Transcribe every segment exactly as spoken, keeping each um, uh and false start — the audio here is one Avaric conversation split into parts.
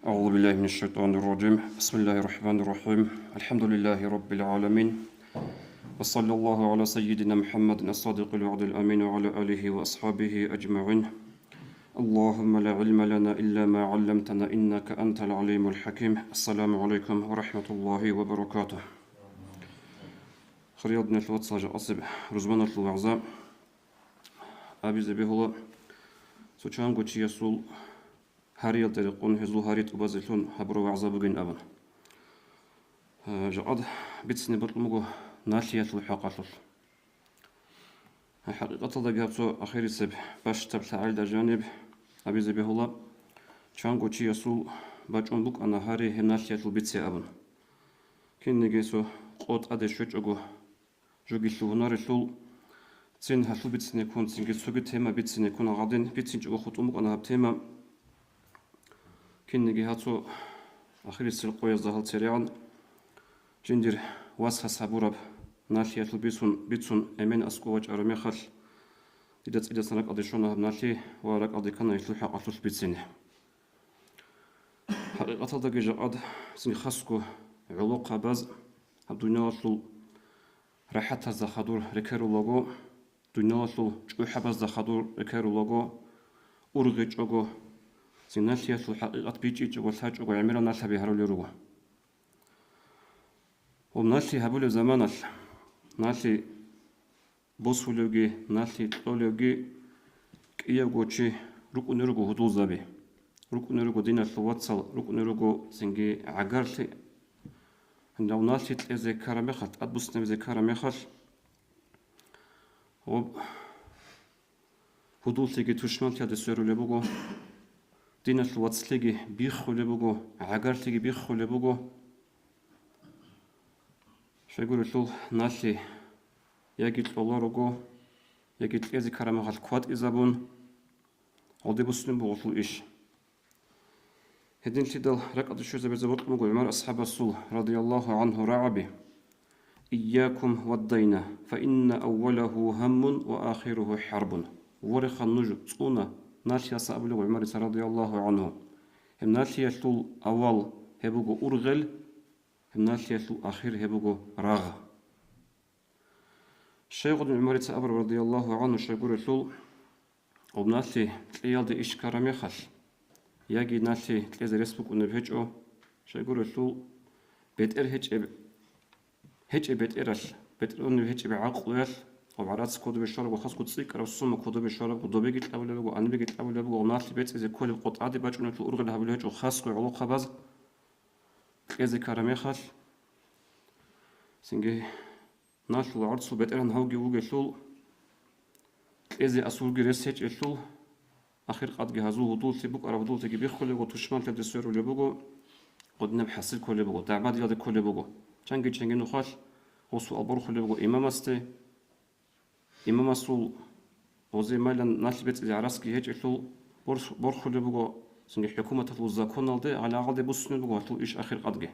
أعوذ بالله من الشيطان الرجيم. بسم الله الرحمن الرحيم. الحمد لله رب العالمين. وصلى الله على سيدنا محمد الصادق الوعد الأمين وعلى آله وأصحابه أجمعين. اللهم لا علم لنا إلا ما علمتنا إنك أنت العليم الحكيم. السلام عليكم ورحمة الله وبركاته. Хириял диналъул вацал, жакъасеб рузманалъул вагӀза абизе бегьула, цо чанго чиясул гьариялда рекъон гьезул гьари тӀубазелъун гьабураб вагӀза бугин абун. Э, жакъад бицине бокьун буго налъиялъул хӀакъалъулъ. ХӀакъикъаталдаги гьаб цо ахирисеб бащдаб лъагӀалда жаниб абизе бегьула, чанго чиясул бачӀун букӀана гьари гьеб налъиялъул бице абун. Кинниги цо къо тӀаде щвечӀого, жугилъул гьунарелъул цин гьалъул бицине ккун, цинги цоги тема бицине ккун гьагъадин бицинчӀого хутӀун букӀана гьаб тема. Кинниги гьаб цо ахирисел къоязда гьал церегӀан жиндир васас гьабураб налъиялъул бицун, бицун эмен аскӀов вачӀараб мехалъ, дида цӀидасан ракӀалде щвана гьаб налъи ва ракӀалде ккана гьелъул хӀакъалъулъ бицине. ХӀакъикъаталдаги жакъад цинги хасго гӀолохъабаз гьаб дуниялалъул рахӀатазда хадур рекерулаго, дуниялалъул чӀухӀабазда хадур рекерулаго, ургъичӀого, цин налъиялъул хӀакъикъат бичӀчӀичӀого, лъачӀого гӀемерал налъаби гьарулел руго. Ва налъи гьабулеб заманалъ, налъи босулевги, налъи кьолевги кӀиявго чи рукӀунел руго гьудулзаби, рукӀунел руго диналъул вацал, рукӀунел руго цинги гӀагарлъи. Гьанже налъи кьезе ккараб мехалъ, тӀадбуссинабизе ккараб мехалъ, гьоб гьудуллъиги тушманлъиялде сверулеб буго, диналъул вацлъиги биххулеб буго, гӀагарлъиги биххулеб буго. Щайгурелъул налъи яги кьоларуго, яги кьезе ккараб мехалъ кватӀизабун, гьелде буссунеб буго гьелъул иш. Гьединлъидал ракӀалде щвезабизе бокьун буго ГӀумар асхӀабасул, радияллагьу гӀангьу, рагӀаби: «Ийякум ваддайна, фа инна аввалагьу гьаммун ва ахиругьу хӀарбун». Вореха нуж, цӀуна, налъиялъ абулеб ГӀумарица, радияллагьу гӀангьу. Гьеб налъиялъул авал гьеб буго ургъел, гьеб налъиялъул ахир гьеб буго рагъ. Щайгурелъул ГӀумарица абураб, радияллагьу гӀангьу, щайгурелъул, гьеб налъи кьеялде иш ккараб мехалъ, яги налъи кьезе рес букӀунеб гьечӀо, щайгурелъул, бетӀер гьечӀеб, гьечӀеб бетӀералъ, бетӀергьаниб гьечӀеб гӀакълуялъ, гьеб гӀарац кодобе щварабго, хасго цӀикӀкӀараб сумма кодобе щварабго, добеги кьабулеб буго, анибеги кьабулеб буго, налъи бецӀизе кколеб къо тӀаде бачӀунелъул ургъел гьабулеб гьечӀо, хасго гӀолохъабаз кьезе ккараб мехалъ. Цинги налъул гӀорцул бетӀергьан гьавги вугелъул, кьезе асулги рес гьечӀелъул, ахир къадги гьазул гьудуллъи букӀараб гьудуллъиги биххулеб буго, тушманлъиялде сверулеб буго, гьединаб хӀасил кколеб буго, дагӀбадиялде кколеб буго. Чанги-чанги нухалъ гьесул борхулеб буго имамасде, имамасул гьезие майлан налъи бецӀизе гӀарацги гьечӀелъул борх-, борхулеб буго, цинги хӀукуматалъул законалде, гьале гьалде буссунеб буго гьелъул иш ахир къадги.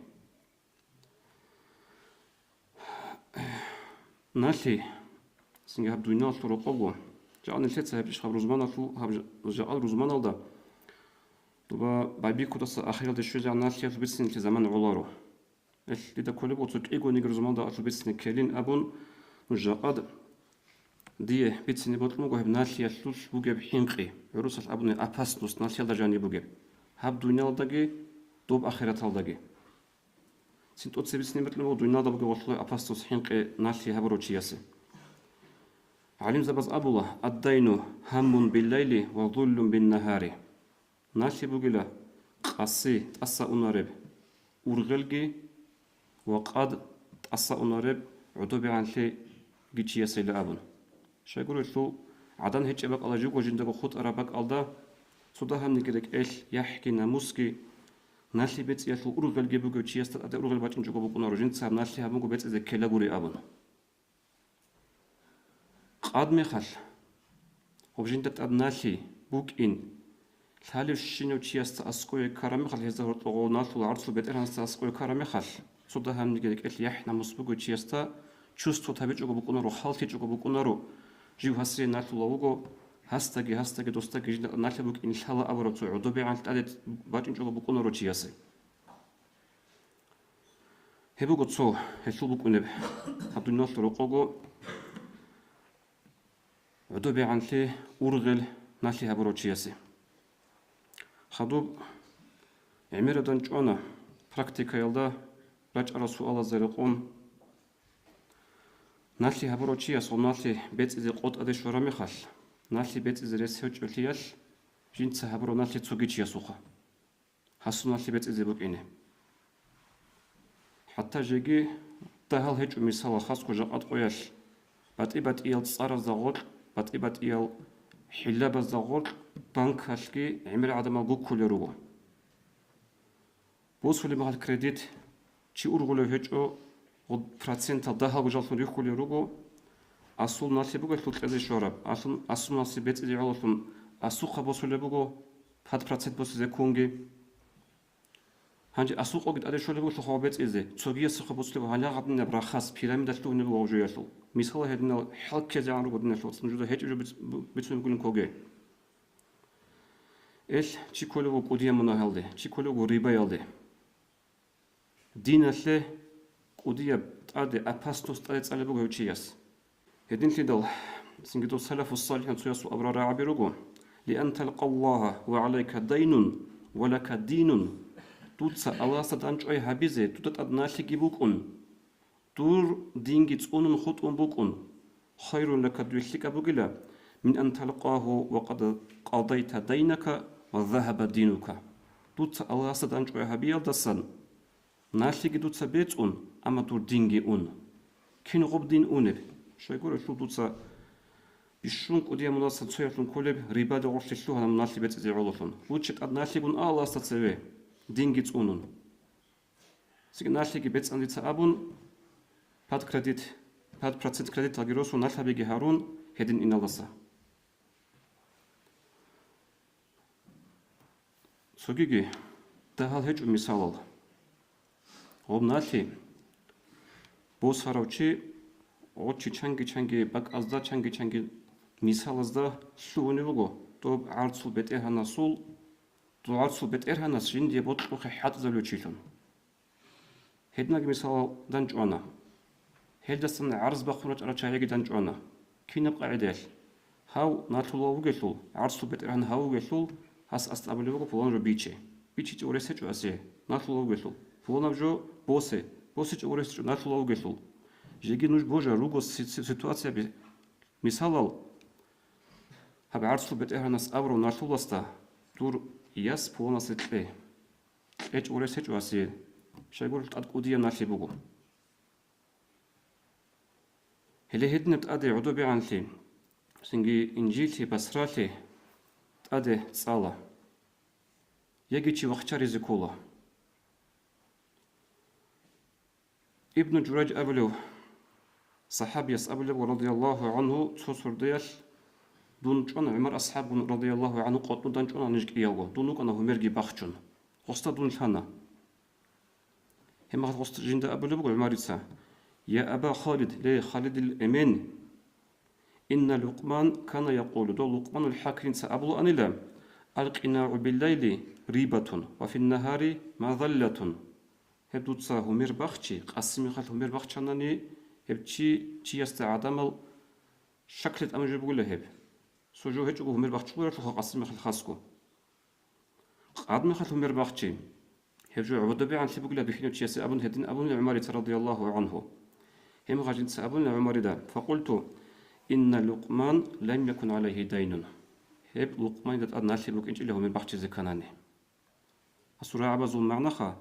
Налъи, цинги гьаб дуниялалъул рокъобго, жакъа нилъеца гьеб иш гьаб рузманалъул, гьаб жа-, жакъал рузманалда, доба байбихьудаса ахиралде щвезегӀан налъиялъул бицине заман гӀоларо. Ил дида кколеб буго цо кӀигониги рузманалда алъул бицине ккелин абун, нуж жакъад дие бицине бокьун буго гьеб налъиялъулъ бугеб хӀинкъи, гӀурусалъ абуни опасность, налъиялда жаниб бугеб, гьаб дуниялалдаги доб ахираталдаги. Цин тӀоцебе бицине бокьун буго дуниялда бугеб гьелъул опасность, хӀинкъи налъи гьабурав чиясе. ГӀалимзабаз абула: «Аддайну гьаммун биллайли ва зуллун биннагьари». Налъи бугила къаси тӀаса унареб ургъелги ва къад тӀаса унареб гӀодобегӀанлъиги чиясейила абун. Щайгурелъул, гӀадан гьечӀеб бакӀалда, живго жиндаго хутӀараб бакӀалда, цо дагьабниги рекӀелъ яхӀги намусги налъи бецӀиялъул ургъелги бугев чиясда тӀаде ургъел бачӀинчӀого букӀунаро, жинца гьаб налъи гьабунго бецӀизе ккелагури абун. Къад мехалъ, гьеб жинда тӀад налъи букӀин, лъалев щинав чиясда аскӀове ккараб мехалъ, гьезда гьоркьоб налъул гӀорцул бетӀергьанасда аскӀове ккараб мехалъ, цо дагьабниги рекӀелъ яхӀ-намус бугев чиясда чувствовать гьабичӀого букӀунаро, халтичӀого букӀунаро, жив гьасие налъулев вуго, Гьасдаги, гьасдаги, досдаги жинда налъи букӀин лъала абураб цо гӀодобегӀанлъи тӀаде бачӀинчӀого букӀунаро чиясе. Гьеб буго цо, гьелъул букӀунеб гьаб дуниялалъул рокъого гӀодобегӀанлъи ургъел налъи гьабурав чиясе. Хадуб гӀемерадан чӀвана практикаялда рачӀарал суалазда рекъон, налъи гьабурав чияс гъоб налъи бецӀизе къо тӀаде щвараб мехалъ, налъи бецӀизе рес гьечӀолъиялъ жинца гьабураб налъи цоги чиясухъа гьасул налъи бецӀизе букӀине. ХӀатта жеги дагьал гьечӀо, мисалал, хасго жакъа къоялъ батӀи-батӀиял цӀаразда гъоркь, батӀи-батӀиял хӀиллабазда гъоркь банкалъги гӀемер гӀадамал гуккулел руго. Босулеб мехалъ кредит чи ургъулев гьечӀо, гъоб процентал дагьалго жаллъун рихьулел руго, асул налъи бугелъул кьезе щвараб, алъун асул налъи бецӀизе гӀололъун асухъа босулеб буго, пад процент босизе ккунги. Гьанже асул къоги тӀаде щолеб буго лъухъа бецӀизе, цогиясухъа босулеб гьале гьадинаб рахас пирамида лъугьунеб буго гъоб жоялъул. Мисалал гьединал хӀалккезегӀан руго диналъул вацал, нужеда гьечӀеб жо биц-, бу-, бицунеб бугилан ккоге. Эл чи кколев вуго кӀудиял мунагьалде, чи кколев вуго рибаялде. Диналъе кӀудияб тӀаде, опасность тӀаде цӀалеб буго гьев чияс. Гьединлъидал цинги дов салафус-салихӀин цоясул абурал рагӀаби руго: «Лиан талкъаллагьа ва гӀалайка дайнун ва лака динун». Дуца Аллагьасда дандчӀвай гьабизе дуда тӀад налъиги букӀун, дур динги цӀунун хутӀун букӀун, хайрун лака, дуе лъикӀаб бугила, мин ан талкъагьу ва къад къадайта дайнака ва загьаба динука. Дуца Аллагьасда дандчӀвай гьабиялдасан налъиги дуца бецӀун, амма дур динги ун. Кин гъоб дин унеб? Щайгурелъул дуца бищун кӀудиял мунагьалдасан цоялъун кколеб рибаде гъорлъе лъугьана мун налъи бецӀизе гӀололъун. Луччи тӀад налъи бун а Аллагьасда цеве, динги цӀунун. Цинги налъиги бецӀан дица абун, пад кредит, пад процент кредиталги росун налъабиги гьарун гьедин иналдаса. Цогиги дагьал гьечӀо мисалал. Гъоб налъи босарав чи гъочи чанги-чанги бакӀазда, чанги-чанги мисалазда лъугьунеб буго, доб гӀарцул бетӀергьанасул, доб гӀарцул бетӀергьанас жиндие бокьухъе хӀалтӀизабулев чилъун. Гьединабги мисалал дандчӀвана. Гьелдасан гӀарз бахъун рачӀарал чагӀиги дандчӀвана. Кинаб къагӀидаялъ? Гьав налъулав вугелъул, гӀарцул бетӀергьан гьав вугелъул, гьас асда абулеб буго пуланав жо биче. БичичӀого рес гьечӀо асие, налъулав вугелъул. Пуланав жо босе, босичӀого рес гьечӀо, налъулав вугелъул. Жеги нуж божа руго си-, си-, ситуацияби. Мисалал, гьаб гӀарцул бетӀергьанас абурав налъуласда: «Дур яс пуланасе кье». КьечӀого рес гьечӀо асие, щайгурелъул тӀад кӀудияб налъи буго. Гьеле гьединаб тӀаде гӀодобегӀанлъи, цинги инжиллъи, басралъи тӀаде цӀала. Яги чи вахчаризе ккола. Ибну Журайж абулев сахӀабияс абулеб, радияллагьу гӀангьу, цо сордоялъ дун чӀван, ГӀумар асхӀабгун, радияллагьу гӀангьу, къотӀнодан чӀвана ниж кӀиявго, дун вукӀана гьумерги бахчун. Гъосда дун лъана. Гьеб мехалъ гъос жинда абулеб буго ГӀумарица: «Я Аба Халид, ле, Халидил эмен, инна Лукъман кана якъулу», дов Лукъманул ХӀакимица абулаанила: «Алкъинагьу биллайли рибатун ва финнагьари мазаллатун». Гьеб дуца гьумер бахчи, къаси мехалъ гьумер бахчанани, гьеб чи, чиясда гӀадамал щаклъи тӀамун жо бугила гьеб. Цо жо гьечӀого гьумер бахчуларелъулха къаси мехалъ хасго. Къад мехалъ гьумер бахчи, гьеб жо гӀодобегӀанлъи бугила бихьинав чиясе абун, гьедин абунила ГӀумарица, радияллагьу гӀангьу. Гьеб мехалъ жинца абунила ГӀумарида: «Факъулту: инна Лукъман лам якун гӀалайгьи дайнун». Гьеб Лукъманида тӀад налъи букӀинчӀила гьумер бахчизе кканани. Гьасул рагӀабазул магӀнаха,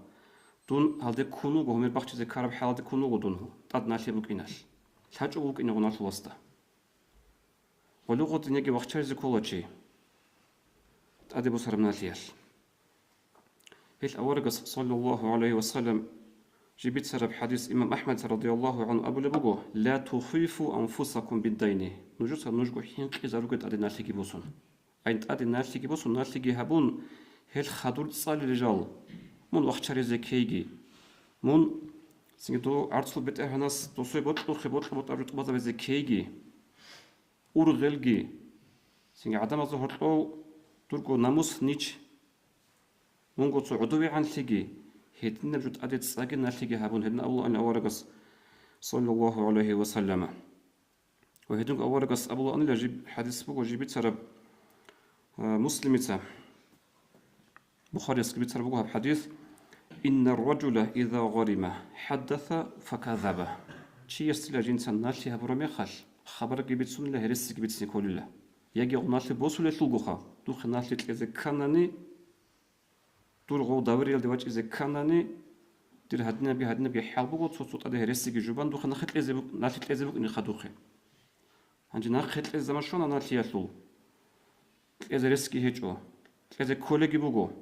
дун гьалде ккун вуго, гьумер бахчизе ккараб хӀалалде ккун вуго дун, тӀад налъи букӀиналъ. ЛъачӀого вукӀине гъуналъуласда. Гъоле гъотӀинеги вахчаризе ккола чи тӀаде босараб налъиялъ. Гьел аварагас, саллаллагьу гӀалайгьи ва саллам, жиб бицараб хӀадис имам АхӀмад, радияллагьу гӀангьу, абулеб буго: «Ла тухвифу анфусакум биддайни». Нужеца нужго хӀинкъизаруге тӀаде налъиги босун. Ай тӀаде налъиги босун, налъиги гьабун, гьел хадур цӀалел жал. Мун вахчаризе ккейги. Мун цинги дов гӀарцул бетӀергьанас досой бокьухъе бокьа-бокьа жо тӀубазабизе ккейги. Ургъелги. Цинги гӀадамазда гьоркьов дурго намус нич, мунго цо гӀодовегӀанлъиги, гьединаб жо тӀаде цӀцӀаги налъиги гьабун, гьедин абулаан аварагас, саллаллагьу гӀалайгьи ва саллама. Ва гьединго аварагас абулаанила жиб-, хӀадис буго жиб бицараб, а, Муслимица. Бухариясги бицараб буго гьаб хӀадис: «Инна ар-ражула иза гъарима хӀаддаса факазаба». Чиясила жинца налъи гьабураб мехалъ, хабарги бицунила, гьересиги бицине кколила. Яги гъов налъи босулелъулгоха, духъе налъи кьезе кканани, дур гъов давриялде вачӀизе кканани, дир гьадинабги-гьадинабги хӀал буго, цо-цо тӀаде гьересиги жубан, духъе нахъе кьезе бук-, налъи кьезе букӀинеха духъе. Гьанже нахъе кьезе заман щвана налъиялъул. Кьезе ресги гьечӀо. Кьезе кколеги буго.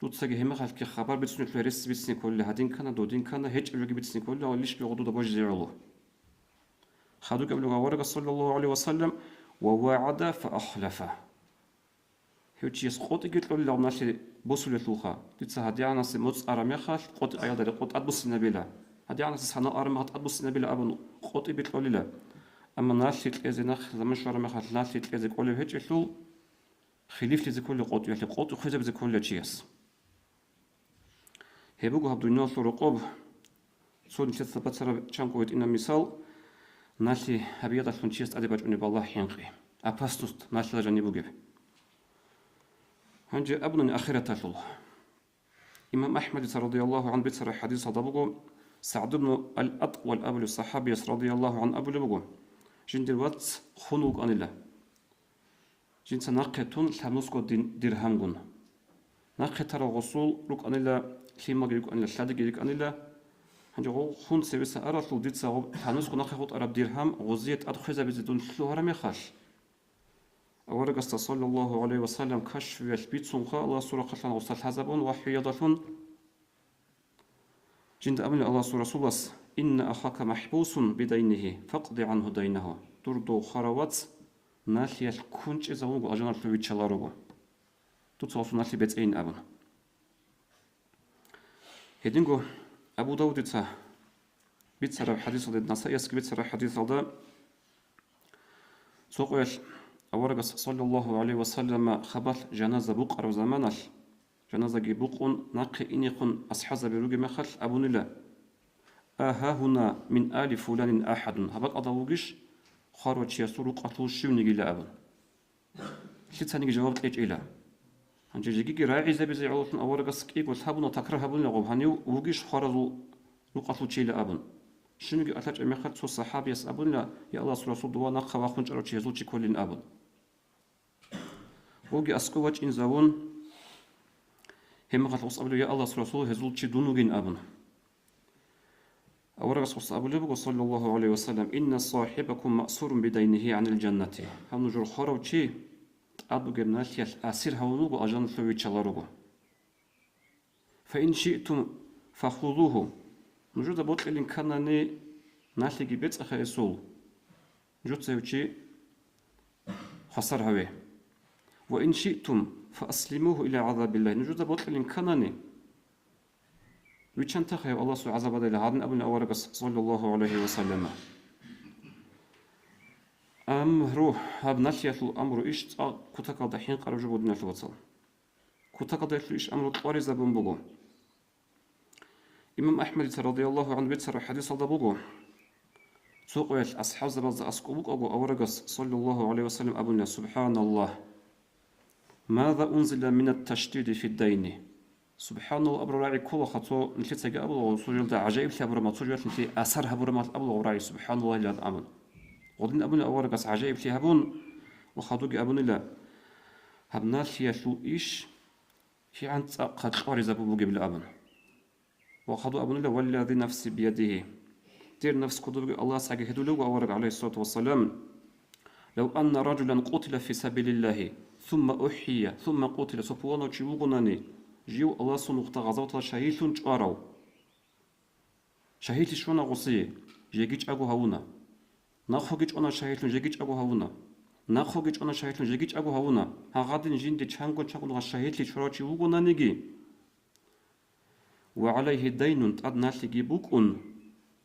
Дуцаги гьеб мехалъги хабар бицунелъул гьереси бицине кколила, гьадин ккана, додин ккана, гьечӀеб жоги бицине кколила, ва лишби гъудуда божизе гӀоло. Хадуб абулеб аварагас, саллаллагьу гӀалайгьи ва саллам: «Ва вагӀада фа ахлафа». Гьев чияс къотӀиги кьолила налъи босулелъулха. Дица гьадигӀанасе моцӀ араб мехалъ, къотӀи къаялда рекъон тӀадбуссинабила. ГьадигӀанасе санал араб мехалъ тӀадбуссинабила абун къотӀиби кьолила. Амма налъи кьезе нахъ заман щвараб мехалъ налъи кьезе кӀолеб гьечӀелъул, хилифлъизе кколила къотӀиялъе, къотӀи хвезабизе кколила чияс. Гьеб буго гьаб дуниялалъул рокъоб, цо нилъеца бацараб чанго гьитӀинаб мисал, налъи гьабиялдалъун чияс тӀаде бачӀунеб балагь хӀинкъи, опасность налъила жаниб бугеб. Гьанже абунани ахираталъул. Имам АхӀмадица радияллагьу гӀанхӀу бицараб хӀадисалда буго, СагӀд ибн ал-АтӀвал абулев сахӀабияс радияллагьу гӀанхӀу абулеб буго, жиндир вац хун вукӀанила. Жинца нахъе тун лъабнусго дин-, диргьамгун. Нахъе тарал гъусул рукӀанила, лъималги рукӀанила, лъадиги рукӀанила. Гьанже гъо-, хун цевеса аралъул дица гъо-, лъабнусго нахъе хутӀараб диргьам гъозие тӀад хвезабизе дун лъугьараб мехалъ, аварагасда, саллаллагьу гӀалайгьи ва саллам, кашфиялъ бицунха, Аллагьасул рахъалъан гъуса лъазабун, вахӀйиялдалъун, жинда абуна Аллагьасул Расулас: «Инна ахака махӀбусун бидайнихи, факъди гӀанхӀу дайнаху». Дур дов хварав вац налъиялъ кунчӀезавунго алжаналъув виччаларого. Дуца гъосул налъи бецӀейин абун. Гьединго Абу Давудица бицараб хӀадисалда, Насаиясги бицараб хӀадисалда, цо къоялъ аварагас, саллаллагьу гӀалайгьи ва саллама, хабалъ жаназа букъараб заманалъ, жаназаги букъун, нахъе инехъун асхӀабзаби ругеб мехалъ абунила: «А гьагьуна мин али фуланин ахӀадун», гьаб бакӀалда вугищ хварав чиясул рукъалъул щивнигила абун. Лъицаниги жаваб кьечӀила. Гьанже жегиги рагӀизабизе гӀололъун аварагас кӀиго лъабуна такрар гьабунила гъоб, гьанив вугищ хваразул рукъалъул чийила абун. Щибниги алъачӀеб мехалъ цо сахӀабияс абунила: «Я Аллагьасул Расул, дова нахъа вахун чӀарав чи гьезул чи кколин», абун. Гъоги аскӀов вачӀинзавун, гьеб мехалъ гъос абулев: «Я Аллагьасул Расул, гьезул чи дун вугин», абун. Аварагас гъос абулеб буго, саллаллагьу гӀалайгьи ва саллам: «Инна сахӀибакум маъсурун бидайнихи гӀанил жаннати». Гьав нужер хварав чи тӀад бугеб налъиялъ асир гьавун вуго, алжаналъув виччаларого. «Фа ин шиътум фахузугьу». Нужеда бокьилин кканани налъиги бецӀаха гьесул. Нужеца гьев чи хвасар гьаве. «Ва ин шиътум фааслимугьу иля гӀазабиллагь». Нужеда бокьилин кканани, виччан тахъа гьев Аллагьасул гӀазабалдайилан, гьадин абуна аварагас, саллаллагьу гӀалайгьи ва саллама. Амру, гьаб налъиялъул амру иш цӀакъ кутакалда хӀинкъараб жо буго, диналъул вацал. Кутакалда гьелъул иш амру кьваризабун буго. Имам АхӀмадица радияллагьу гӀанхӀу бицараб хӀадисалда буго, цо къоялъ асхӀабзабазда аскӀоб букӀаго аварагас, саллаллагьу гӀалайгьи ва саллам, абуна: «Субханаллагь, маза унзила минат ташдиди фиддайни». «Субханаллагь» абураб рагӀи кколаха, цо нилъецаги абулаго, цо жоялда гӀажаиблъи гьабураб мехалъ, цо жоялъ нилъее асар гьабураб мехалъ абулаго рагӀи «Субханаллагь» илан абун. Гъодин абуна аварагас гӀажаиблъи гьабун, ва хадуги абунила: «Гьаб налъиялъул иш кигӀан цӀакъ кьваризабун бугебилан», абун. Ва хадув абунила: «Валлази нафси биядигьи». Дир нафс кодобги Аллагьасдаги гьедулев вуго авараг, гӀалайгьиссалату вассалам: «Лав анна ражулан къутила фи сабилиллагьи, сумма ухӀия, сумма къутила», цо пуланав чи вугонани, жив Аллагьасул нухда гъазаваталда шагьидлъун чӀварав. Шагьидлъи щвана гъосие, жеги чӀаго гьавуна. Нахъеги чӀвана шагьидлъун, жеги чӀаго гьавуна. Нахъеги чӀвана шагьидлъун, жеги чӀаго гьавуна. Гьагъадин жинде чанго-чангун гъас шагьидлъи чурав чи вугонаниги, «Ва гӀалайгьи дайнун», тӀад налъиги букӀун,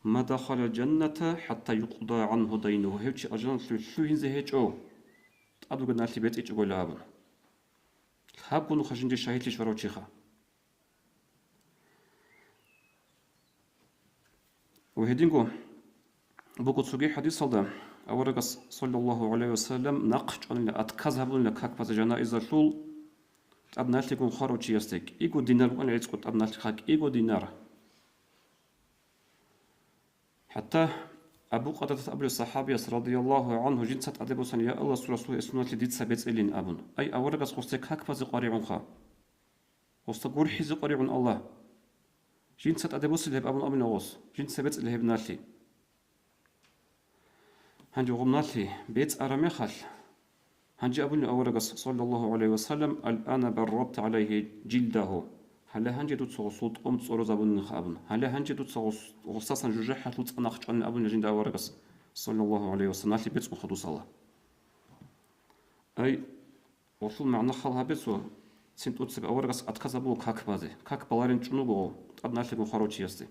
«ма дахалал жанната хӀатта юкъда гӀанхӀу дайнуху», гьев чи алжаналъуве лъугьинзе гьечӀо, тӀад вугеб налъи бецӀичӀогойилан абун. Лъабго нухалъ жинде шагьидлъи щварав чиха. Ва гьединго буго цоги хӀадисалда, аварагас, саллаллагьу гӀалайгьи ва саллам, нахъ чӀванила, отказ гьабунила как базе жанаизалъул, тӀад налъигун хварав чиясде, кӀиго динар букӀана гӀицӀго тӀад налъиха, кӀиго динар. ХӀатта Абу Къатадат абулев сахӀабияс, радияллагьу гӀангьу, жинца тӀаде босани: «Я Аллагьасул Расул, гьесул налъи дица бецӀилин», – абун. Ай, аварагас гъосде как базе къваригӀунха. Гъосда гурхӀизе къваригӀун Аллагь. Жинца тӀаде босила гьеб абун абуна гъос, жинца бецӀила гьеб налъи. Гьанже гъоб налъи бецӀараб мехалъ, гьанже абуни аварагас, саллаллагьу гӀалайгьи ва саллам: «Ал-ана баррабта гӀалайгьи жилдагьу». Гьале гьанже дуца гъосул тӀом цӀорозабунинха абун. Гьале гъосдасан жужахӀалъул цӀа нахъ чӀванин абуни жинда аварагас, саллаллагьу гӀалайгьи ва саллам, налъи бецӀунха дусала. Ай, гъолъул магӀна хал гьабе цо, цин тӀоцебе аварагас отказ гьабула как базе. Как баларин чӀун вуго гъов, тӀад налъигун хварав чиясде.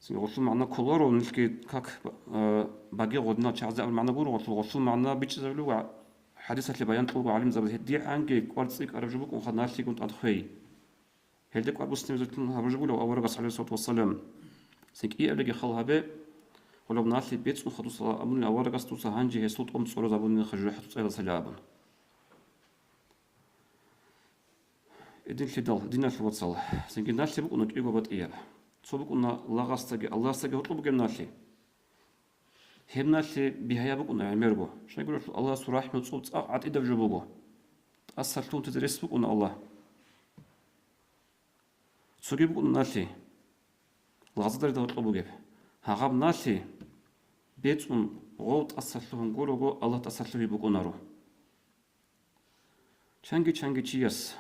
Цин гъолъул магӀна кколаро, нилъги как, э, баги гъодинал чагӀазе абулеб магӀна гуро гъолъул, гъолъул магӀна бичӀчӀизабулеб ва хӀадисалъе баян кьолго гӀалимзабаз гьедигӀанги кӀвар цӀикӀкӀараб жо букӀунха налъигун тӀад хвей. Гьелде кӀвар буссинабизеблъун гьабужи гулев аварагас, гӀалайгьиссалату вассалам. Цин кӀиабилебги хал гьабе, гъолеб налъи бецӀунха дусала абунил аварагас, дуца гьанже гьесул тӀом цӀорозабунинха жужахӀалъул цӀаялдасайилан абун. Гьединлъидал, диналъул вацал, цинги налъи букӀуна кӀиго батӀияб. Цо букӀуна лагъасдаги Аллагьасдаги гьоркьоб бугеб налъи. Гьеб налъи бигьаяб букӀуна гӀемерго. Щайгурелъул Аллагьасул рахӀму цӀоб цӀакъ гӀатӀидаб жо буго. ТӀасалъугьунтизе рес букӀуна Аллагь. Цоги букӀуна налъи, лагъзадаридал гьоркьоб бугеб. Гьагъаб налъи бецӀун гъов тӀасалъугьун гурого, Аллагь тӀасалъугьи букӀунаро. Чанги-чанги чияс: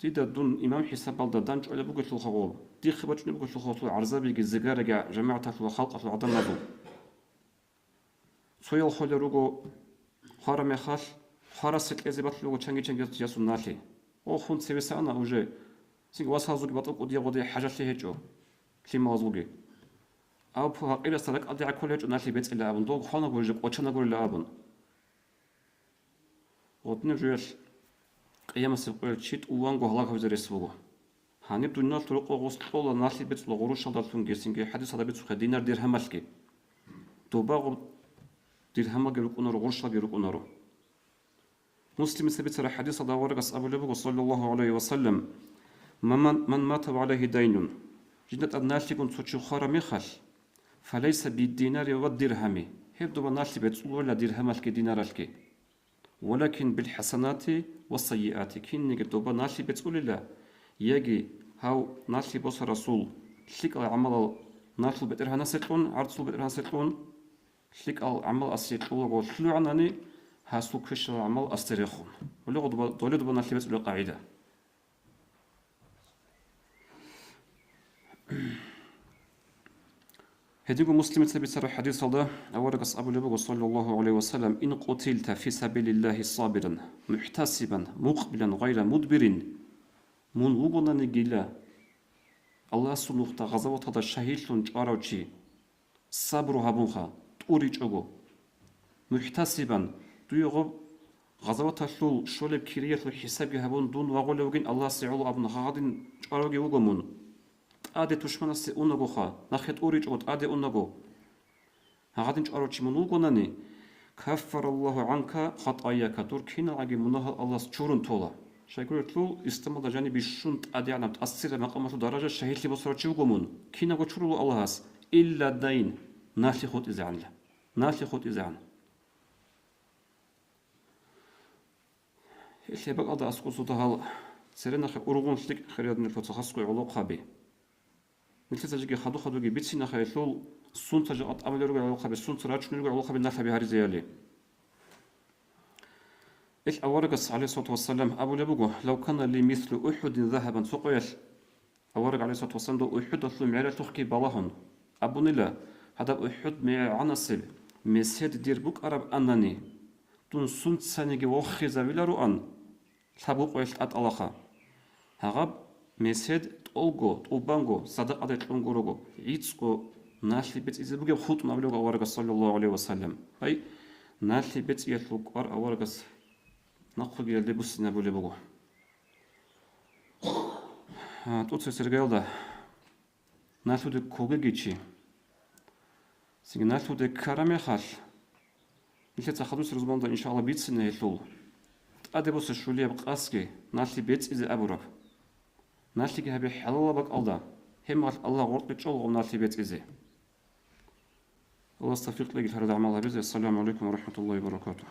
«Дида дун имам хӀисабалда данчӀвалеб бугелъулха гъоб, дихъе бачӀунеб бугелъулха гъолъул гӀарзабиги, зигараги жамагӀаталъул ва халкъалъул гӀадамазул». Цоял холел руго хвараб мехалъ, хварасе кьезе батулел руго чанги-чанги чиясул налъи. Охун цевеса ана уже, цинги васазулги батӀа кӀудияб гъоде хӀажалъи гьечӀо, лъималазулги. Аб-, гьакъирасда ракӀалде гӀаккула гьечӀо налъи бецӀила абун, дов хванаго уже кӀочанагурила абун. Гъодинаб жоялъ къиямасеб къоялъ чи тӀуванго гьалаг гьавизе рес буго. Гьаниб дуниялалъул рокъоб гъос кьола налъи бецӀула гъурущалдалъунги, цинги хӀадисалда бицухъе динар-диргьамалъги. Доба гъоб диргьамалги рукӀунаро, гъурущалги рукӀунаро. Муслимица бицараб хӀадисалда аварагас абулеб буго, саллаллагьу гӀалайгьи ва саллам: «Ман, ман мата ва гӀалайгьи дайнун». Жинда тӀад налъигун цо чи хвараб мехалъ, «фалайса биддинари ва диргьами», гьеб доба налъи бецӀуларила диргьамалъги динаралъги. «Валакин билхӀасанати ва сайиати», кинниги доба налъи бецӀулила, яги гьав налъи босарасул лъикӀал гӀамалал налъул бетӀергьанасе кьун, гӀарцул бетӀергьанасе кьун, лъикӀал гӀамал асе кьолаго лъугӀанани, гьасул квешал гӀамал асде рехун. Гьоле гъодба-, доле доба налъи бецӀулеб къагӀида. Гьединго Муслимица бицараб хӀадисалда аварагас абулеб буго, саллаллагьу гӀалайгьи ва саллам: «Ин къутилта фи сабилиллагьи сабиран, мухӀтасибан, мукъбилан гъайра мудбирин». Мун вугонаниги Аллагьасул нухда гъазаваталда шагьидлъун чӀварав чи, сабру гьабунха, тӀуричӀого. МухӀтасибан, дуе гъоб гъазаваталъул щолеб кириялъул хӀисабги гьабун, дун вагъулев вугин Аллагьасе гӀоло абун гьагъадин чӀваравги вуго мун. ТӀаде тушманасе унагоха, нахъе тӀуричӀого тӀаде унаго. Гьагъадин чӀварав чи мун вугонани, «каффараллагьу гӀанка хатӀаяка», дур киналгӀаги мунагьал Аллагьас чурун тола. Щайгурелъул, исламалда жаниб бищун тӀадегӀанаб тӀасираб макъамалъул даража шагьидлъи босарав чи вуго мун. Кинабго чурула Аллагьас, илла дайн, налъи хутӀизегӀанила. Налъи хутӀизегӀан. Гьелъие бакӀалда аскӀосда гьал церенахъе ургъун лъикӀ хириял диналъул вацал хасго гӀолохъаби. Нилъеца жеги хадур-хадурги бицинахъе гьелъул сунца жакъа тӀамулел ругел гӀолохъаби, сунца рачунел ругел гӀолохъаби налъаби гьаризеяли. Ил аварагас, гӀалайгьиссалату вассалам, абулеб буго: «Лав кана ли мислу УхӀудин загьабан», цо къоялъ авараг, гӀалайгьиссалату вассалам, дов УхӀудалъул мегӀералъухъги балагьун, абунила: «Гьадаб УхӀуд мегӀергӀанасеб месед дир букӀараб анани, дун сунцаниги вохизавилароан лъабго къоялъ тӀатӀалаха. Гьагъаб месед тӀолго, тӀубанго, садакъаде кьун гурого, гӀицӀго налъи бецӀизе бугеб хутӀун», абулеб аварагас, саллаллагьу гӀалайгьи ва саллам. Ай, Налъи бецӀиялъул кӀвар аварагас нахъвугиялде буссинабулеб буго. А, тӀоцебесеб иргаялда налъуде ккогеги чи, цинги налъуде ккараб мехалъ, нилъеца хадусеб рузманалда, иншаллагь, бицине гьелъул тӀаде босеб щулияб къасги, налъи бецӀизе абураб. Налъиги гьабе хӀалалаб бакӀалда, гьеб мехалъ Аллагь гъоркье чӀолгъун налъи бецӀизе. Аллагьас тавфикъ кьеги гьарада гӀамал гьабизе. Ассаламу гӀалайкум ва рахӀматуллагьи ва баракатугь.